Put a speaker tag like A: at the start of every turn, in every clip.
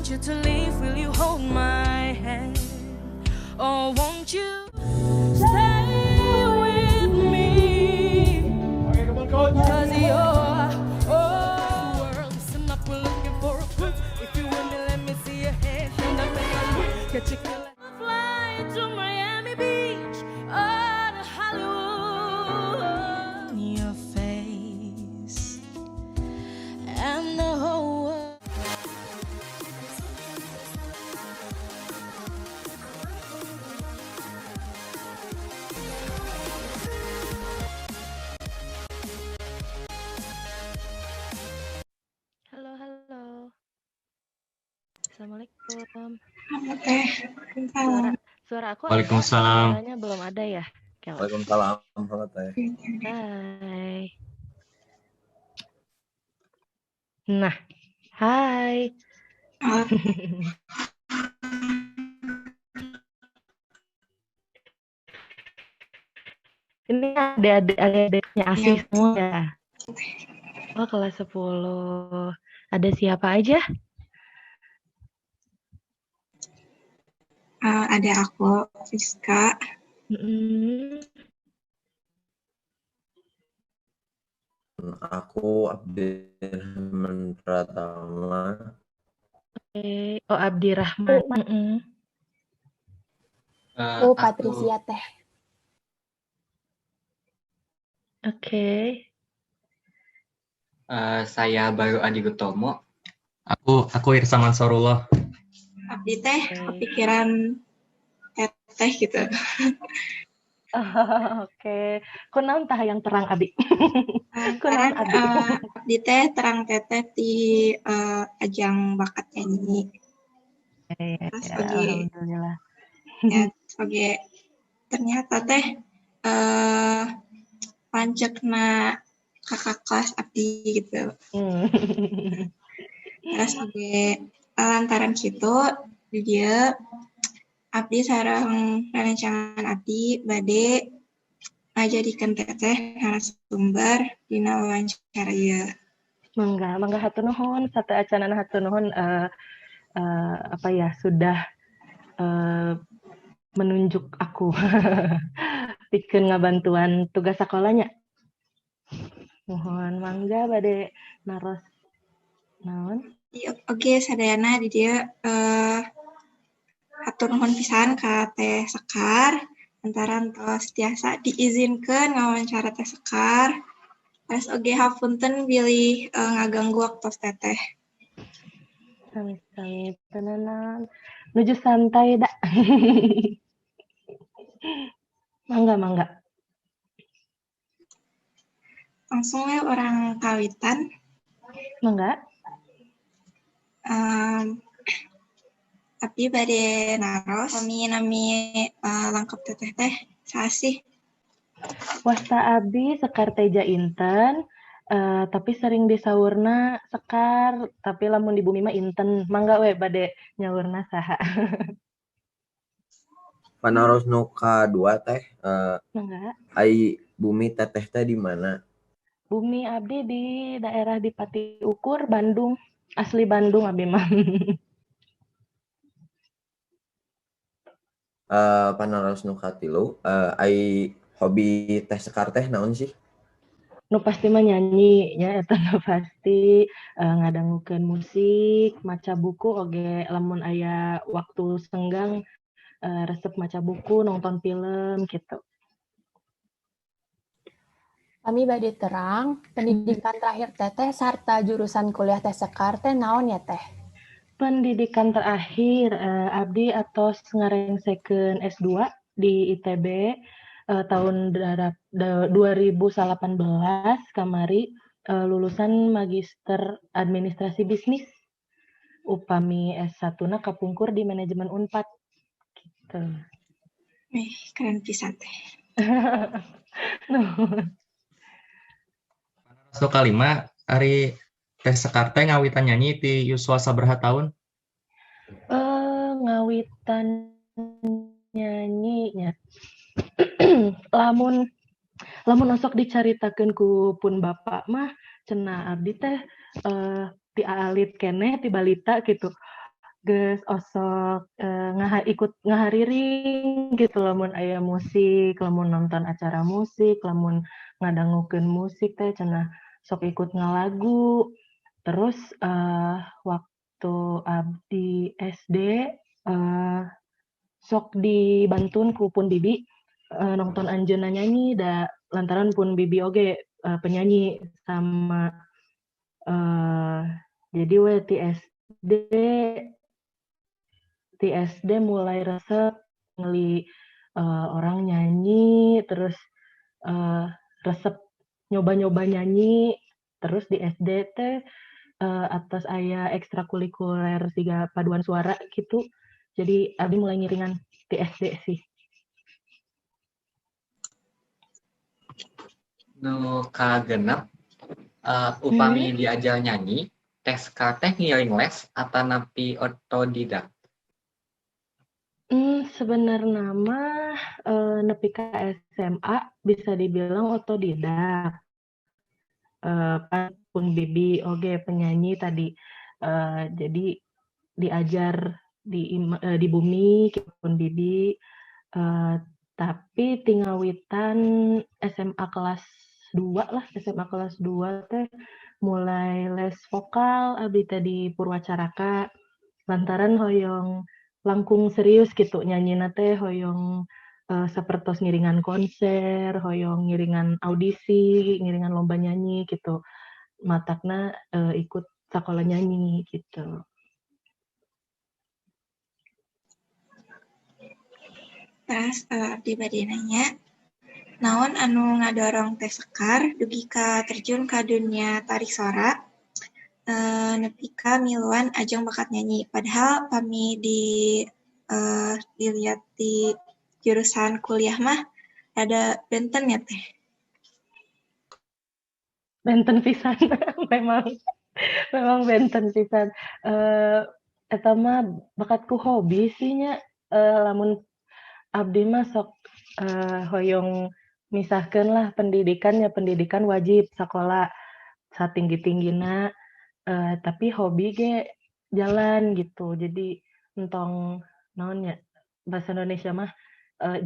A: Want you to leave, will you hold my hand? Or won't you stay with me?
B: Okay, come on, coach.
A: 'Cause you're oh world. Listen up, we're looking for a group. If you with me, let me see your hands. Stand up and salute. Catch a killer. Fly to Miami Beach or to Hollywood. Your face and the whole world.
C: Halo, halo. Assalamualaikum.
D: Halo, Teh.
C: Suara
D: Waalaikumsalam.
C: Suara aku ada?
E: Waalaikumsalam.
C: Suaranya belum ada ya? Kela.
F: Waalaikumsalam. Halo, Teh.
C: Hai. Nah, hai.
D: Halo.
C: Ini adik-adiknya Asih
D: Iya.
C: Semua ya? Oh, kelas 10. Ada siapa aja?
D: Ada aku, Friska.
F: Aku Abdirrahman Pratama.
C: Oke. Oh, Abdirrahman.
G: Aku Patricia, Teh.
C: Oke.
H: Saya Baru Adi Gutomo.
E: Aku Irsa Mansorullah.
D: Abdi teh
C: Oke.
D: Kepikiran teteh gitu.
C: Oke. Kunaon tah yang terang, Abi? Kunaon,
D: Karena
C: Abi?
D: Abdi teh terang teteh di ajang bakat nyanyi.
C: Iya,
D: Terus
C: ya,
D: oge
C: alhamdulillah.
D: Ya, oge ternyata teh pancekna kakak kelas abdi gitu. Terus oge lantaran kitu di dieu abdi sareng rerencangan abdi bade ngajadikeun teteh narasumber dina wawancara ieu.
C: Mangga, mangga, hatur nuhun, sateuacanna hatur nuhun apa ya, sudah menunjuk aku pikeun ngabantuan tugas sakolanya. Mohon mangga bade naros naon?
D: Iya, oke, sadayana di dieu hatur nuhun pisan ka Teh Sekar lantaran tos tiasa diizinkeun ngawancara Teh Sekar. Terus oge hapunten bilih ngaganggu waktu teteh.
C: Sami-sami, teu nanaon. Nuju santai da. Mangga, mangga.
D: Langsung we urang kawitan.
C: Mangga.
D: Abdi bade naros, kami nami lengkap teteh teh saha sih?
C: Wasta abdi Sekar Teja Inten, tapi sering disaurna Sekar, tapi lamun di bumi mah Inten. Mangga we bade nyaurna saha.
F: Panaros nu kadua, Teh,
C: Mangga.
F: Ai bumi teteh teh di mana?
C: Bumi abdi di daerah Dipati Ukur, Bandung. Asli Bandung abdi mah.
F: Panaros nu katilu, ai hobi Teh Sekar teh naon sih?
C: Nu pasti mah nyanyi nya, eta nu pasti, ngadangukeun musik, maca buku oge lamun aya waktu senggang, resep maca buku, nonton film gitu.
G: Kami bade terang, pendidikan terakhir Teteh sarta jurusan kuliah Teh Sekar teh naon ya, Teh?
C: Pendidikan terakhir, abdi atos ngarengsekeun S2 di ITB tahun 2018 kamari, lulusan Magister Administrasi Bisnis. Upami S1 na kapungkur di manajemen Unpad gitu.
D: Ih, keren pisan, Teh.
C: Nuhun.
E: Nu kalima, ari Teh Sekar teh ngawitan nyanyi ti yuswa sabaraha taun?
C: Ngawitan nyanyi nya. Lamun lamun osok dicaritakeun ku pun bapak mah, cenah abdi teh ti alit keneh, ti balita gitu. Geus osok, ikut ngahariring gitu lamun aya musik, lamun nonton acara musik, lamun ngadangukeun musik teh cenah sok ikut ngalagu. Terus, waktu abdi SD, sok dibantun ku pun bibi, nongton anjeunna nyanyi da lantaran pun bibi oge, penyanyi sama, jadi we ti SD mulai resep ningali, orang nyanyi, terus, resep nyoba-nyoba nyanyi, terus di SD teh, atos aya ekstrakurikuler siga paduan suara kitu, jadi abdi mulai ngiringan ti SD sih.
H: Nu kagenep, upami diajar nyanyi, Teh Sekar teh ngiring les atanapi otodidak?
C: Sebenarna mah, nepi ka SMA bisa dibilang otodidak. Pan pun bibi oge penyanyi tadi, jadi diajar di bumi pun bibi, tapi ti ngawitan SMA kelas 2 lah, SMA kelas 2 teh mulai les vokal abdi teh di Purwacaraka, lantaran hoyong langkung serius gitu nyanyina teh, hoyong, sapertos ngiringan konser, hoyong ngiringan audisi, ngiringan lomba nyanyi gitu. Matakna, ikut sakola nyanyi gitu.
D: Teras, abdi bade nanya, naon anu ngadorong Teh Sekar dugi ka terjun ka dunia tarik sora, nepi ka miluan ajang bakat nyanyi, padahal pami dilihat di jurusan kuliah mah rada benten ya, Teh?
C: Benten pisan, memang memang benten pisan. Eta mah bakat ku hobi sih nya, lamun abdi mah sok, hoyong misahkeun lah pendidikan ya, pendidikan wajib sakola satinggi-tinggina, tapi hobi ge jalan gitu. Jadi entong naon nya, bahasa Indonesia mah,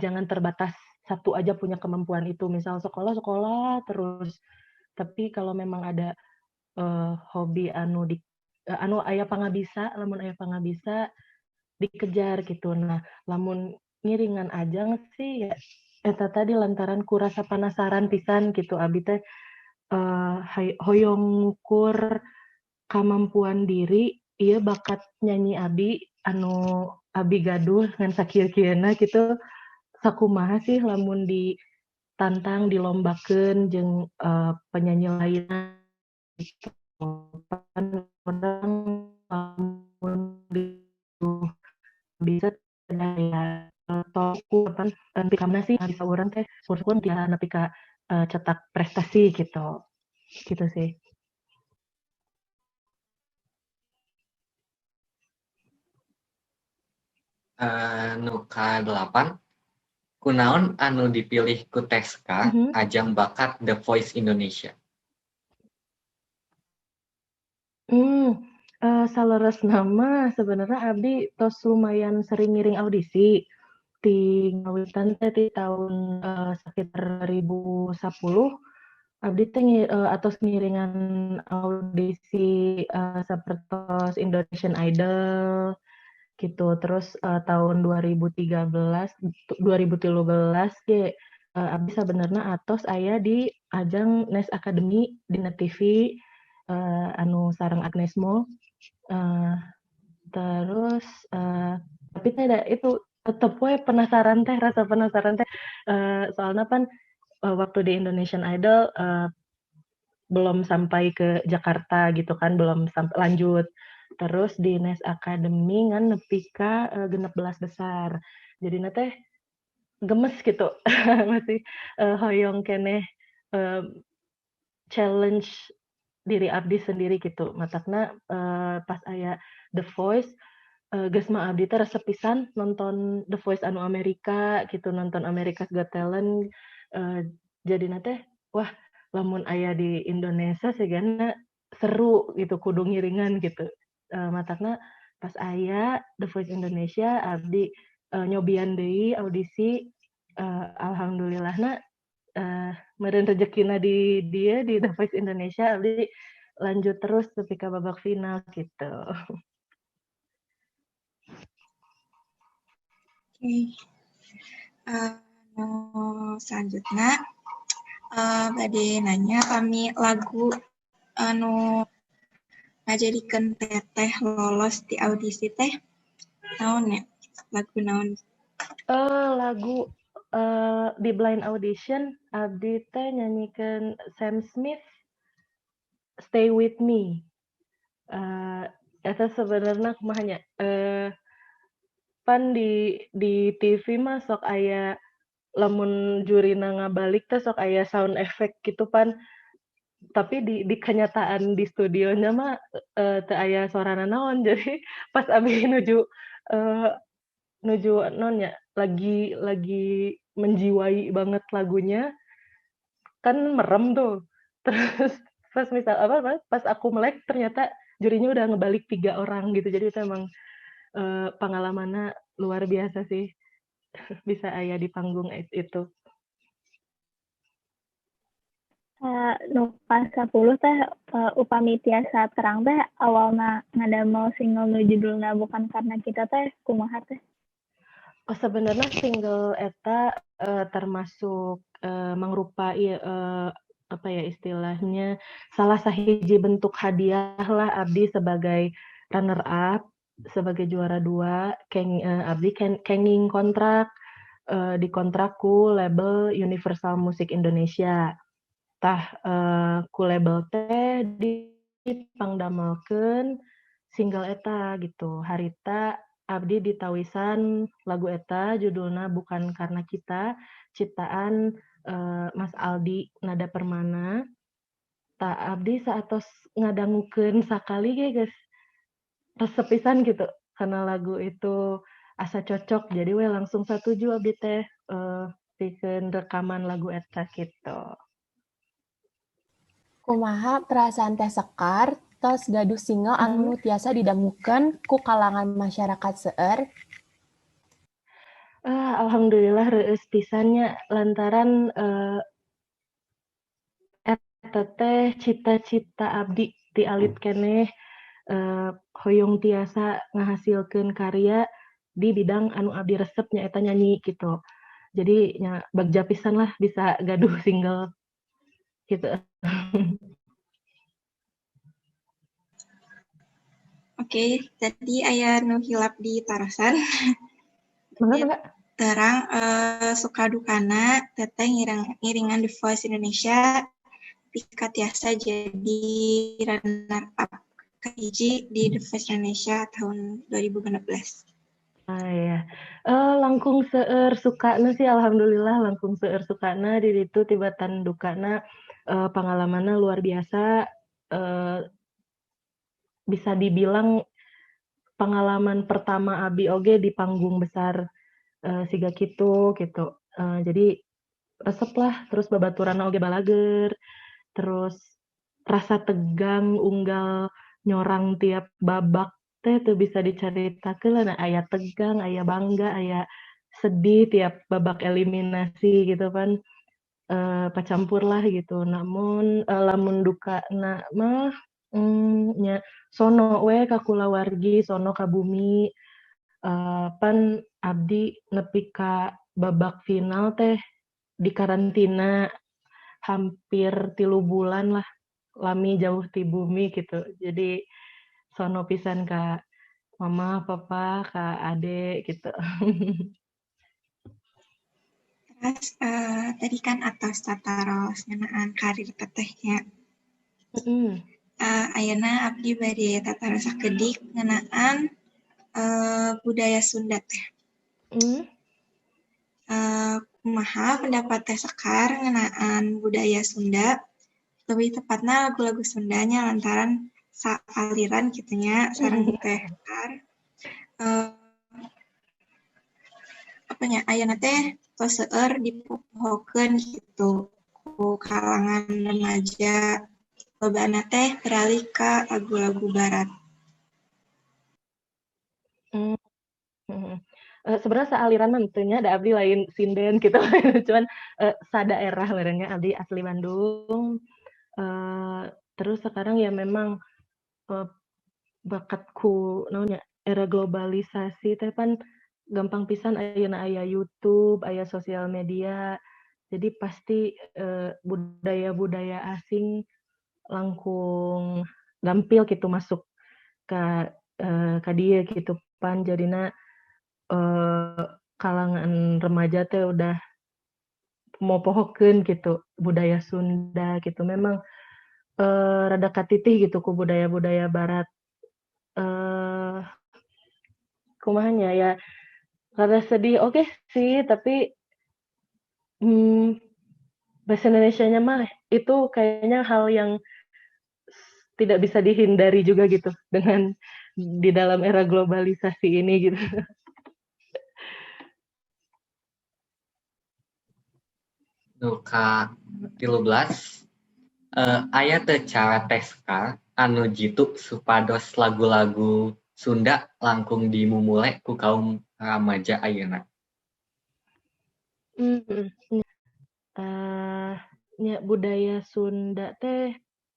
C: jangan terbatas satu aja punya kemampuan itu, misal sekolah sekolah terus, tapi kalau memang ada, hobi anu aya pangabisa, lamun aya pangabisa dikejar gitu. Nah, lamun ngiringan ajang sih ya eta tadi lantaran ku rasa penasaran pisan gitu abi teh, hoyong ngukur kamampuan diri, ieu bakat nyanyi abi anu abi gaduh ngan sakieu-kieuna gitu, sakumaha sih lamun ditantang, dilombakeun jeung, penyanyi lainna gitu. Pan urang lamun bisa aya pan nepi ka mana sih bisa urang teh syukur nepi ka, cetak prestasi gitu, gitu sih.
H: Nu kadelapan, kunaon anu dipilih ku Teh Sekar ajang bakat The Voice Indonesia?
C: Saleresna mah sebenarnya abdi tos lumayan sering ngiring audisi. Ti ngawitan teh ti tahun, sekitar 2010 abdi teh atos ngiringan audisi, sapertos Indonesian Idol gitu. Terus, tahun 2013, 2013 ge, abdi sabenerna atos aya di ajang NEST Academy di Net TV, anu sareng Agnes Mo. Terus, tapi teh da itu tetep we penasaran teh, rasa penasaran teh, soalna pan, waktu di Indonesian Idol, belum sampai ke Jakarta gitu kan, belum lanjut. Terus di NEST Academy ngan nepi ka, 16 besar. Jadina teh gemes gitu, masih, hoyong keneh, challenge diri abdi sendiri gitu. Matakna, pas aya The Voice, geus mah abdi teh resep pisan nonton The Voice anu Amerika gitu, nonton America's Got Talent, jadina teh, wah, lamun aya di Indonesia sigana seru gitu, kudu ngiringan gitu. Matakna Pas aya The Voice Indonesia, abdi nyobian deui audisi, alhamdulillahna, meureun rejekina di dieu, di The Voice Indonesia, abdi lanjut terus nepi ka babak final gitu.
D: Oke. Nu selanjutna, bade nanya pami lagu anu ngajadikeun Teteh lolos di audisi teh naon nya? Lagu naon?
C: Lagu di blind audition abdi teh nyanyikeun Sam Smith, "Stay With Me". Eta sebenarna kumaha nya, pan di TV mah sok aya lamun jurina ngabalik teh sok aya sound effect gitu pan. Tapi di kenyataan di studionya mah, teu aya suara nanaon. Jadi pas abdi nuju naon nya, lagi menjiwai banget lagunya, kan merem tuh. Terus pas misal apa, pas aku melek ternyata jurinya udah ngebalik 3 orang gitu. Jadi itu emang pengalamanna luar biasa sih, bisa aya di panggung itu.
I: Nu ka-10 teh, upami tiasa terang teh awalna ngadamel single nu judulna "Bukan Karena Kita" teh kumaha teh?
C: Oh, sebenarnya single eta termasuk mangrupa ieu, apa ya istilahnya, salah sahiji bentuk hadiah lah abdi sebagai runner up, sebagai juara 2, abdi kenging kontrak, dikontrak ku label Universal Music Indonesia. Tah, ku label teh dipangdamelkeun single eta gitu. Harita abdi ditawisan lagu eta judulna "Bukan Karena Kita", ciptaan Mas Aldi Nada Permana. Tah, abdi saatos ngadangukeun sakali ge geus resep pisan gitu karena lagu itu asa cocok, jadi we langsung satuju abdi teh, pikeun rekaman lagu eta gitu.
G: Kumaha perasaan Teh Sekar tos gaduh single anu tiasa didangukeun ku kalangan masyarakat seueur?
C: Ah, alhamdulillah reueus pisan nya, lantaran eta teh cita-cita abdi ti alit keneh, hoyong tiasa ngahasilkeun karya di bidang anu abdi resep, nyaeta nyanyi gitu. Jadi nya bagja pisan lah bisa gaduh single gitu.
D: Oke, tadi aya nu hilap di tarosan.
C: Mangga, mangga.
D: Terang suka dukana Teteh ngiringan The Voice Indonesia pika tiasa jadi runner up kahiji di The Voice Indonesia tahun 2016.
C: Ah, iya. Langkung seueur sukana sih, alhamdulillah langkung seueur sukana di ditu tibatan dukana, pangalamanna luar biasa, bisa dibilang pengalaman pertama abi oge di panggung besar, siga kitu gitu. Jadi resep lah, terus babaturanna oge balageur, terus rasa tegang unggal nyorang tiap babak teh teu bisa dicaritakeun lah, nah aya tegang, aya bangga, aya sedih tiap babak eliminasi gitu kan, pacampur lah gitu. Namun, lamun dukana mah, nya sono we ka kulawargi, sono ka bumi, pan abdi nepi ka babak final teh dikarantina hampir 3 bulan lah, lami jauh ti bumi gitu. Jadi sono pisan ka mama, papa, ka ade gitu.
D: Terus, tadi kan atos tataros ngeunaan karir Teteh nya. Ayeuna abdi bade tataros sakedik ngeunaan budaya Sunda teh. Kumaha pendapat Teh Sekar ngeunaan budaya Sunda, lebih tepatna lagu-lagu Sundanya lantaran saaliran kitu nya sareng Teh Sekar. Apa nya, ayeuna teh tos seueur dipohokeun gitu ku kalangan remaja, lobana teh beralih ka lagu-lagu barat.
C: Sebenarnya saaliran mah henteu nya, da abdi lain sinden gitu, cuman, sadaerah meureun nya, abdi asli Bandung, terus sekarang ya memang, bakat ku naon nya, era globalisasi teh pan gampang pisan ayeuna aya YouTube, aya sosial media, jadi pasti, budaya-budaya asing langkung gampil gitu masuk ka dieu gitu pan jadina, kalangan remaja teh udah mopohokeun gitu budaya Sunda gitu, memang, rada katitih gitu ku budaya-budaya barat. Kumaha nya ya, rada sedih oge sih, tapi, bahasa Indonesianya mah itu kayaknya hal yang tidak bisa dihindari juga gitu dengan di dalam era globalisasi ini gitu.
H: Nu ka-13, aya teu cara Teh Sekar anu jitu supados lagu-lagu Sunda langkung dimumule ku kaum ramaja ayeuna?
C: Nya budaya Sunda teh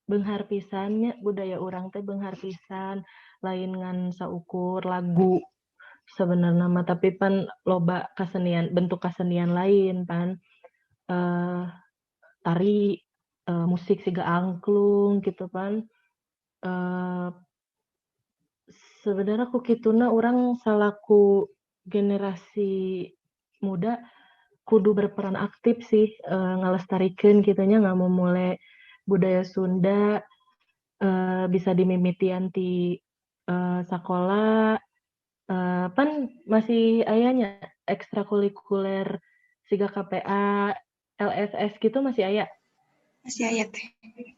C: beunghar pisan nya, budaya urang teh beunghar pisan, lain ngan saukur lagu sebenarna mah, tapi pan loba kasenian, bentuk kasenian lain pan, tari, musik siga angklung gitu pan. Sebenarnya ku kituna urang salaku generasi muda kudu berperan aktif sih, ngalestarikeun kitu nya, ngamumule budaya Sunda, bisa dimimitian ti, sakola, pan masih aya nya ekstrakurikuler siga KPA, LSS gitu masih aya?
D: Masih aya teh.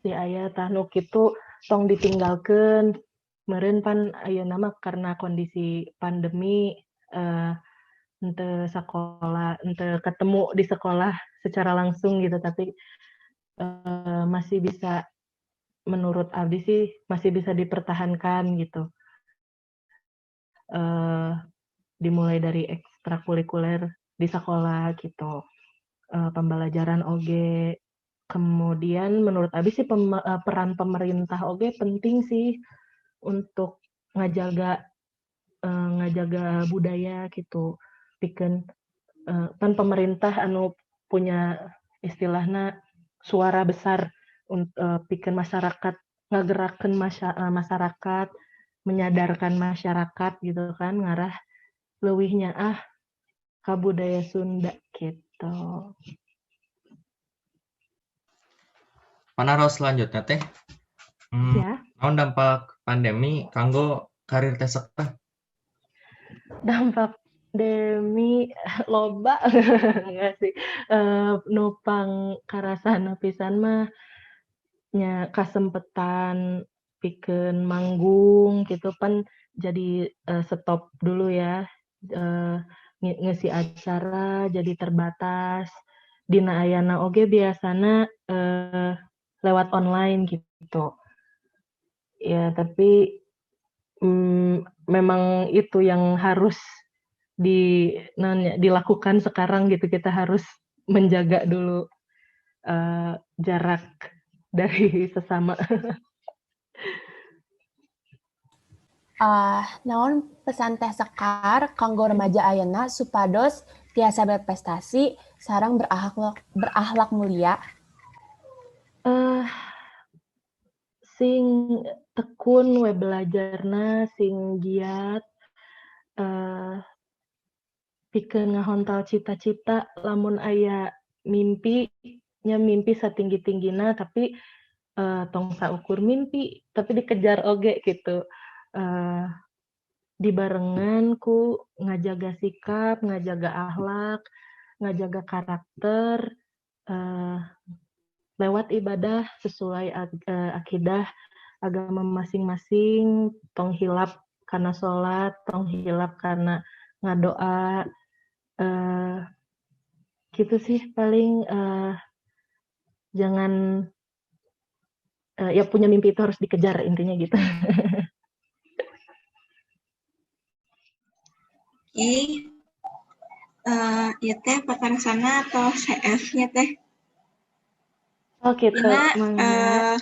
C: Masih aya, tah nu kitu tong ditinggalkeun, meureun pan ayeuna mah karena kondisi pandemi, henteu sakola, henteu ketemu di sekolah secara langsung gitu, tapi, masih bisa, menurut abdi sih masih bisa dipertahankan gitu. Dimulai dari ekstrakurikuler di sekolah gitu, pembelajaran oge, kemudian menurut abi sih peran pemerintah oge penting sih untuk ngajaga budaya gitu, pikeun, pan pemerintah anu punya istilahna suara besar pikeun masyarakat, ngagerakkeun masyarakat, menyadarkan masyarakat gitu kan, ngarah leuwih nyaah ka budaya Sunda gitu.
E: Panaros selanjutnya teh,
C: Ya.
E: naon dampak pandemi kanggo karir Teh Sekar?
C: Dampak pandemi loba enggak sih, nu pangkarasana pisan mah nya kasempetan pikeun manggung gitu pan jadi, stop dulu ya, ngeusi acara jadi terbatas, dina ayana oge biasana, lewat online gitu. Ya tapi, memang itu yang harus di naon nya, dilakukan sekarang gitu, kita harus menjaga dulu, jarak dari sesama.
G: Naon pesan Teh Sekar kanggo remaja ayeuna supados tiasa berprestasi sareng berakhlak mulia?
C: Sing tekun we belajarna, sing giat, pikeun ngahontal cita-cita, lamun aya mimpi, nya mimpi satinggi-tinggina tapi, tong saukur mimpi, tapi dikejar oge gitu. Dibarengan ku ngajaga sikap, ngajaga akhlak, ngajaga karakter, lewat ibadah sesuai akidah agama masing-masing, tong hilap kana sholat, tong hilap kana ngadoa, gitu sih paling, jangan, ya punya mimpi itu harus dikejar intinya gitu.
D: Oke. Ieu teh patarosanna tos CF nya, Teh.
C: Oh gitu,
D: Dina
C: mangga.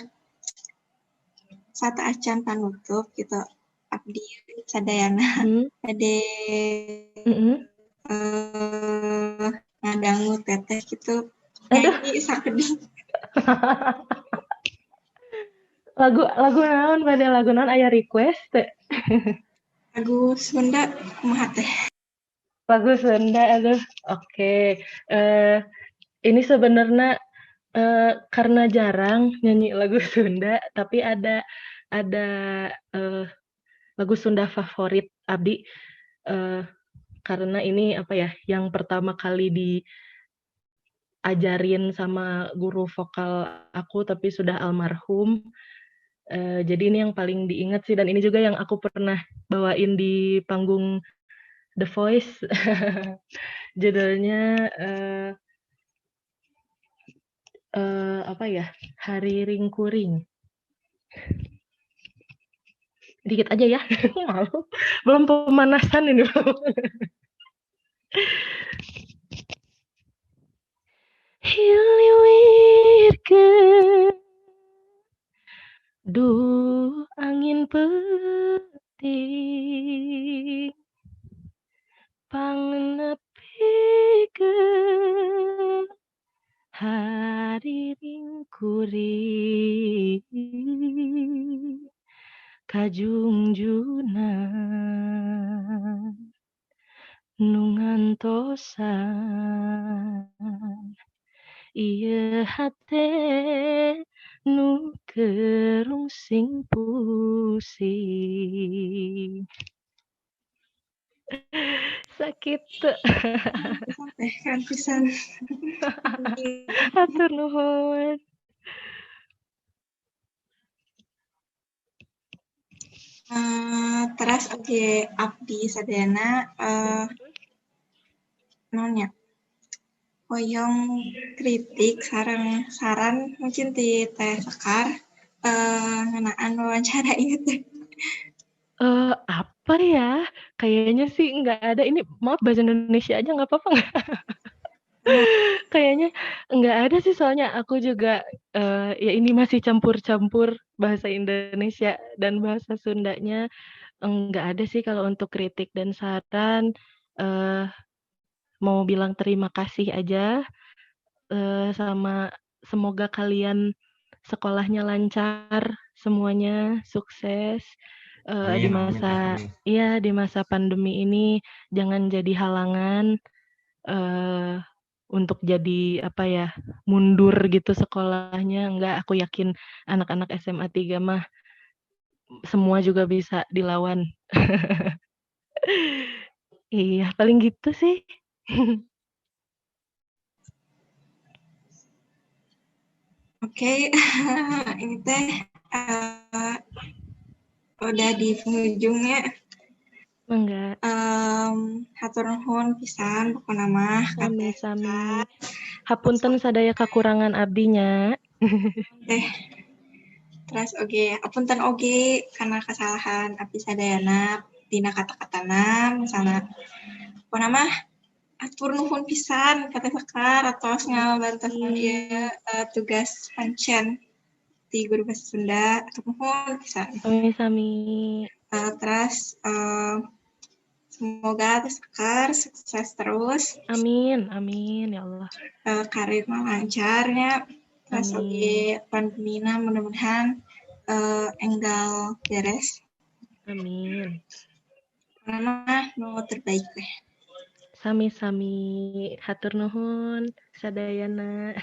D: Sateuacan panutup gitu, abdi sadayana bade ngadangu Teteh gitu
C: Aduh.
D: nyanyi sakedik.
C: Lagu lagu naon, bade lagu naon, aya request teu?
D: Lagu Sunda kumaha, Teh?
C: Lagu Sunda, aduh, oke. Ini sebenarnya, karena jarang nyanyi lagu Sunda, tapi ada lagu Sunda favorit abdi, karena ini apa ya, yang pertama kali diajarin sama guru vokal aku, tapi sudah almarhum. Jadi ini yang paling diingat sih, dan ini juga yang aku pernah bawain di panggung The Voice. Judulnya, apa ya, Hariring Kuring. Dikit aja ya, malu. Belum pemanasan ini, belum. Hiliwirkeun duh angin peuting pangnepikeun hariring kuring kajungjunan nu ngantosan ieu hate nu keur rungsing pusing. Sakitu.
D: Teh, keren pisan.
C: Hatur nuhun.
D: Teras oge abdi sadayana naon nya, hoyong kritik sareng saran mungkin ti Teh Sekar ngeunaan wawancara ieu teh.
C: Apa ya, kayaknya sih nggak ada, ini maaf bahasa Indonesia aja nggak apa-apa nggak? Kayaknya nggak ada sih, soalnya aku juga, ya ini masih campur-campur bahasa Indonesia dan bahasa Sundanya. Enggak ada sih kalau untuk kritik dan saran, mau bilang terima kasih aja, sama semoga kalian sekolahnya lancar semuanya, sukses, di
E: Amin amin,
C: masa
E: Teh, amin.
C: iya, di masa pandemi ini jangan jadi halangan, untuk jadi apa ya, mundur gitu sekolahnya, enggak, aku yakin anak-anak SMA 3 mah semua juga bisa dilawan. Iya, paling gitu sih.
D: Oke, ini teh udah di penghujungnya.
C: Mangga.
D: Hatur nuhun pisan pokona mah ka Teh
C: Sami-sami.
D: Sekar.
C: Hapunten sadaya kakurangan abdi nya.
D: Teh, teras oge apunten oge kana kasalahan abdi sadayana dina kata-katana misalna. Pokona mah hatur nuhun pisan ka Teh Sekar atos ngabantosan ieu tugas pancen ti guru bahasa Sunda, hatur nuhun pisan.
C: Sami-sami.
D: Teras, semoga Teh Sekar sukses terus.
C: Amin amin, ya Allah.
D: Karirna lancar nya, teras
C: Amin.
D: oge pandemina mudah-mudahan enggal beres.
C: Amin.
D: Pokona mah nu terbaik weh.
C: Sami-sami, hatur nuhun sadayana.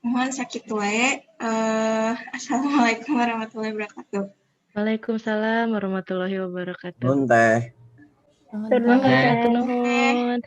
D: Mohon sakitu wae, assalamualaikum warahmatullahi wabarakatuh.
C: Waalaikumsalam warahmatullahi wabarakatuh.
F: Nuhun, Teh.
G: Nuhun,
C: Mangga,
G: Teh.
C: hatur nuhun.